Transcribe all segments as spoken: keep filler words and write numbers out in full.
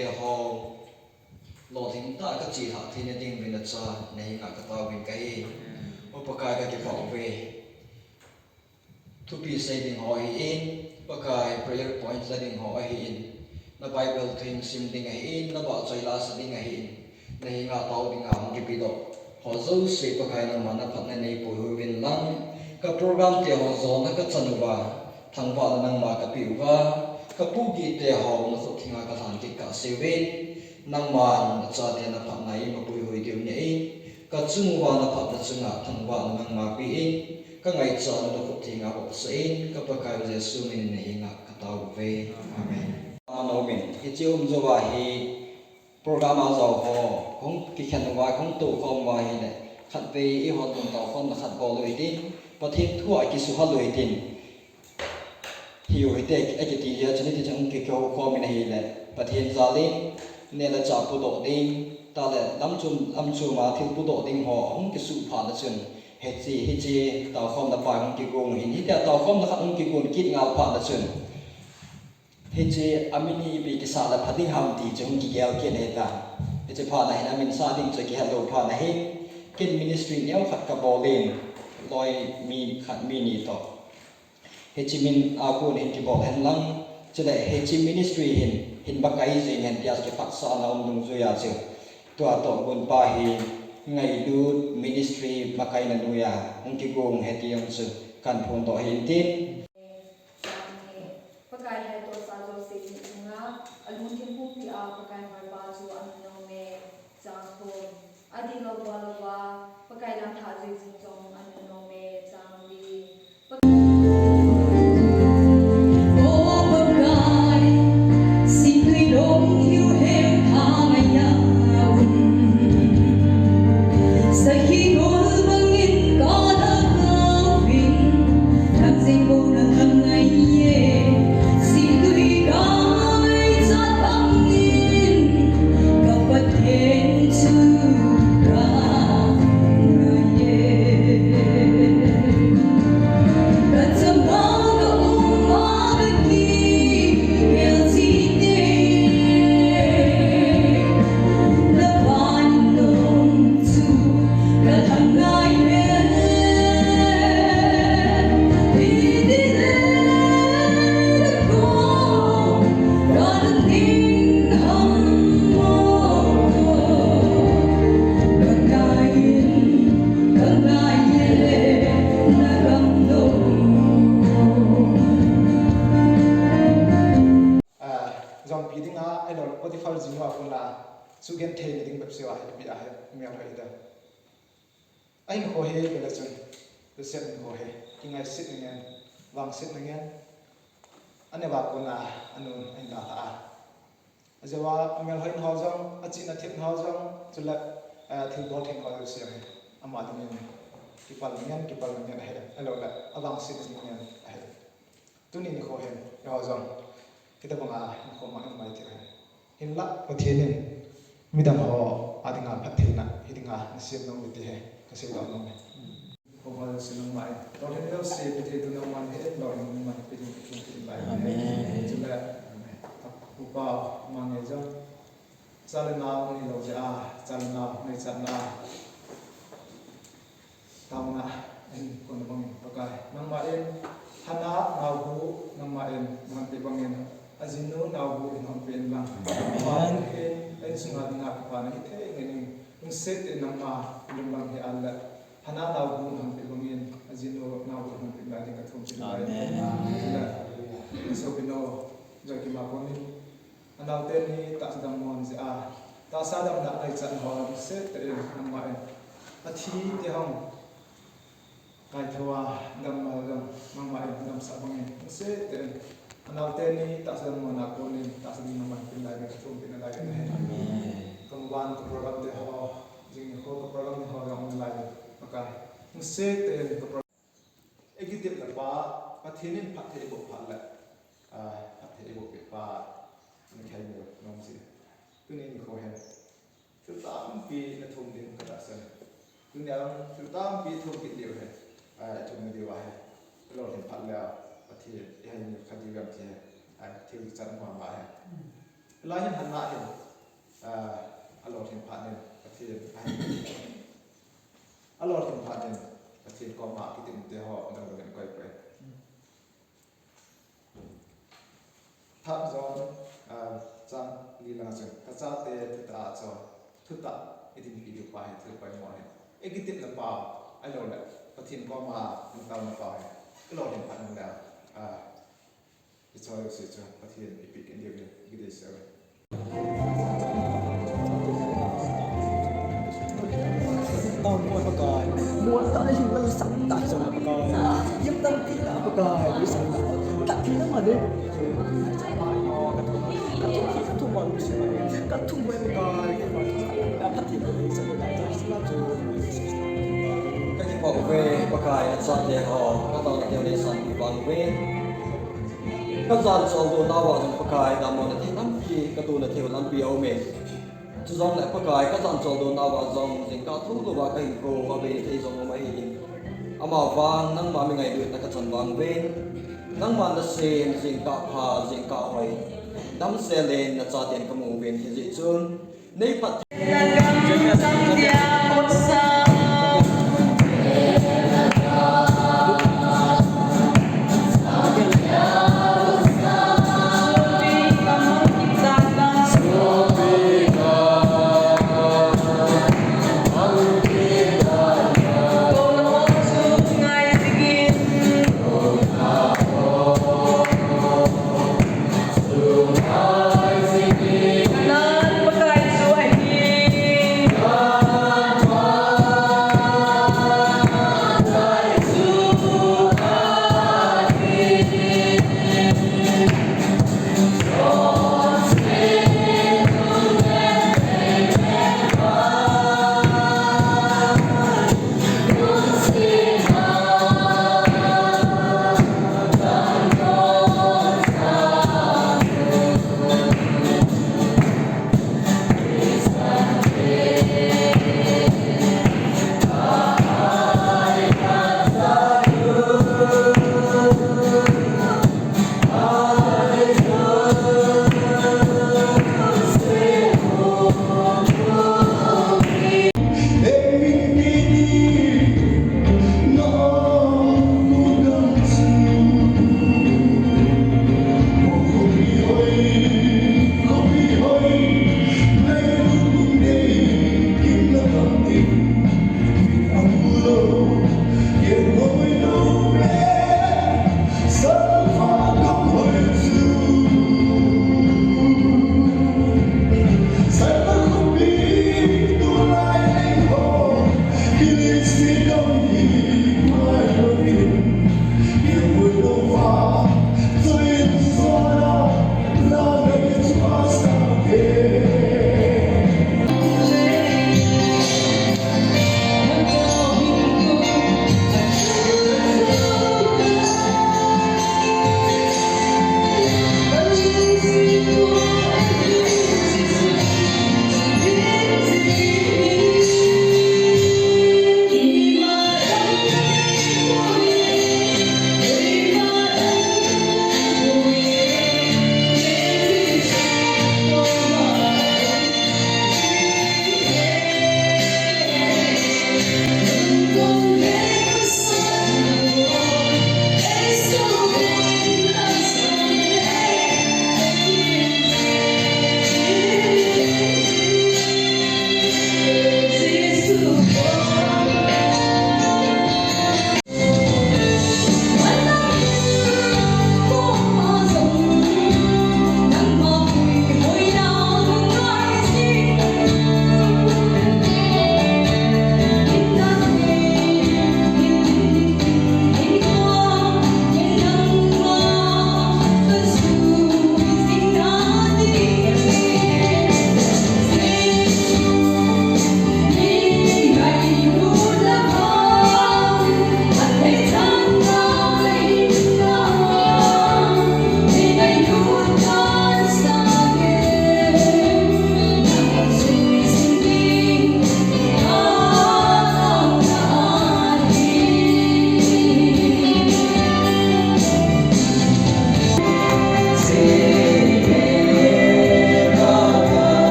Te ho, lolhing tah a ka chih lhah theina ding uvin nacha na henga ka taovin ka hi. O Pakai, ka kipah uve. Thupi sei ding ho ahin, Pakai, prayer point la ding ho ahin, na Bible thu sim ding ahin, na vahchoi la sa ding ahin, na henga tao dinga hung kipedoh ho jouse Pakai nangma na phatna nei puihui uvin lang, ka program te ho jona ka chan uva, thangvahna nangma ka pe uva, ka pu gih te ho na khut thenga ka lhan kit kah seuvin, nangman na chate na phatna ima puihui diu neh in, ka chung uva na phatna chunga thangvahna nangma pe in, ka ngaichatna na khut thenga vopsah in, ka Pakai Jesu min in na henga ka tao uve. Amen. Amen. Hiche um jouva hi program a jao ho, hung kikhen uva, hung toukhom uva ahile, khatvei eihon mun toukhomna khat bol u hitin, Pathen thu a kisuhal u hitin. Hiu hite, akiti jeh chun hiti chun hung kikoukhom in ahile, Pathen jal in, neh le chah pudoh ding, tah le lamchom, lamchom a thil pudoh ding ho hung kisuh phat le chun, hiche, hiche toukhomna pa hung kigong u hin, hitia toukhomna khat hung kigon kit ngal phat le chun, hiche amin hi ipi kisah le pha ding ham ti chu hung kigel kit ahitan. Hiche phat na hin amin sah ding chu kihet lou phat na hin, ken ministry neo khat ka bol in, loi mi khat mi ni toh. Hiche min a kon hin kibol hen lang, chule hiche ministry hin, hin va kai jing hen tia chu kiphatsahna um dungjui a chu. Tua toh gonpa hi Ngailut Ministry makaina noiya hung kigong ahi ti jong chu kahin phondoh ahi intin. Pakai hettohsah jouse ni chunga alungthim pumpi a Pakai hoipa chu amin aume. Chang thum. Adih louva louva Pakai lam thah jui jing jong amin aume. Chang li. Ah, jompi dinga, ahilou le Potiphar jinu a kona, sugenthei na ding bep seh a, hitia hi, mial hoi da. Ahinkho hi, vele chun, Joseph hinkho hi, kingaisetna ngen, vangsetna ngen, aneo a kona, anu, ahin dalha a. Ajeh a, amelhoina ho jong, achihna thepna ho jong, chule, eh, thilbol theng ho jouse hi, ama dingin, kipalna ngen, kipalna ngen ahi, ahilou le, avangsetna ding ngen ahi. Tuni nikho hin, eiho jong, hitobanga hinkho mang i um mai thei u ahi. Hinlah, Pathen in midang ho a dinga phattheina hi dinga nasem nom u ahi ti hi kasei nom e. Hinkho mang i um mai. Lolhing jouse, Pathen thu nangman he, lolhing nangman pe ding, pe ding, pe ding lai. Amen. Chule, upa mang e jong. Cha le nao ahilou jeh a, cha le nao, ngaichatna. Taona, ahin kon bangin, Pakai. Nangma in, Hannah naobu, nangma in, nahon peh bangin, ajinu naobu, nahon peh in lang. Amen. Pakai in, a insunga dinga kipana hithei ngen in, lungset in nangma, lunglang hi a le. Hannah naobu, nahon peh bangin, ajinu naobu, nahon peh in lang, ding ka thum peh in lang. Amen. Amen. Sopinu, Joakim a konin, Anaote ni tahsa dam mo jeh a, tahsa damna ngaichat ho lungset tah in nangma in. Athi te hung kaithou a, damna dam, nangma in damsah bangin lungset tah in. Anaote ni tahsa dam mo na konin, tahsa ding nangma in peh in lang, thum peh in lang. Amen. Kangvah ka program te ho, jing nikho ka program ni ho jong lai, Pakai. Lungset tah in ka program Eiki tep le pa, Pathen in phatthei eiboh phat le, ah, phatthei eiboh peh pa, na kihei nom si. Tuni nikho hin, thil tampi na thum ding ka tahsan. Tuni a, thil tampi thum kit diu ahi, ah, thum diu ahi. Lolhing phat le, Pathen, eihei ni kha diu jong ti ahi, ah, thil chan mama ahi. Hilai hin Hannah hin, ah, alolhin phat in Pathen, alolhin phat in Pathen koma kitepna te ho adong uvin koi koi. Thap John, ah, chang li lang chun, kachate thutah a chu, thutah idinpi diu pa hi thil poimo ahi. Ikitepna pa, ahilou le, Pathen koma nungtaona pa hi, ilolhin phat in le, ah, ichoi jouse chu Pathen in eipeh kit diu ahi, ikideisah uve. Tao mo Pakai, mo ta na hin lang sang ta jong Pakai. Yam tam pi ta Pakai, ni sang ta. Ta pi na ma de. Ka thum, ka thum, ka thum ma lu si ma. Ka thum mo Pakai, ka thum mo Pakai. Ka kipah uve Pakai, nachate ho, kataona teu neisanpeh vang uve. Ka jan choldo nauva jong Pakai, damlouna thei lampi, ka tona thei lampi aume. Chujongle Pakai, ka jan choldo nauva jong jingkah thoulouva ka hinkho avei thei jong um ahin. Amavang nangma mi ngailutna ka chan vang uvin. Nangma nasem jingkah pha, jingkah hoi, damsel in nachaten ka mu uvin, hijeh chun nei phat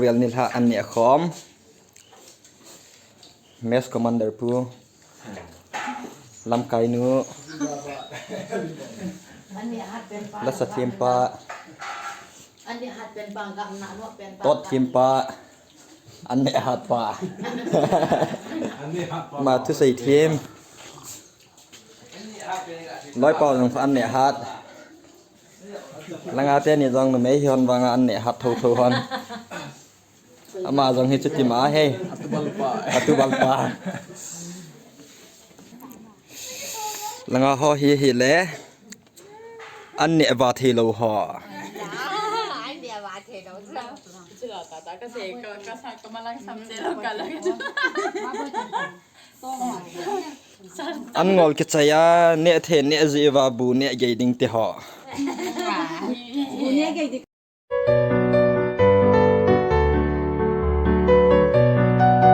Vel nilhah an neh khom. Mess commander pu. Lamkai nu. Lasa thempa. Tot thempa. An neh hat pa. Ma thusei them. Loipa jong an neh hat. Langa teni jong numei hi hon vanga an neh hat thotho hon. Ama jong hi chuti ma he. Atubalpa. Langa ho hi hile. An neh va thei lou ho. An neh va thei lou. An ngol kichai a neh thei neh ji va bu neh gei ding ti ho.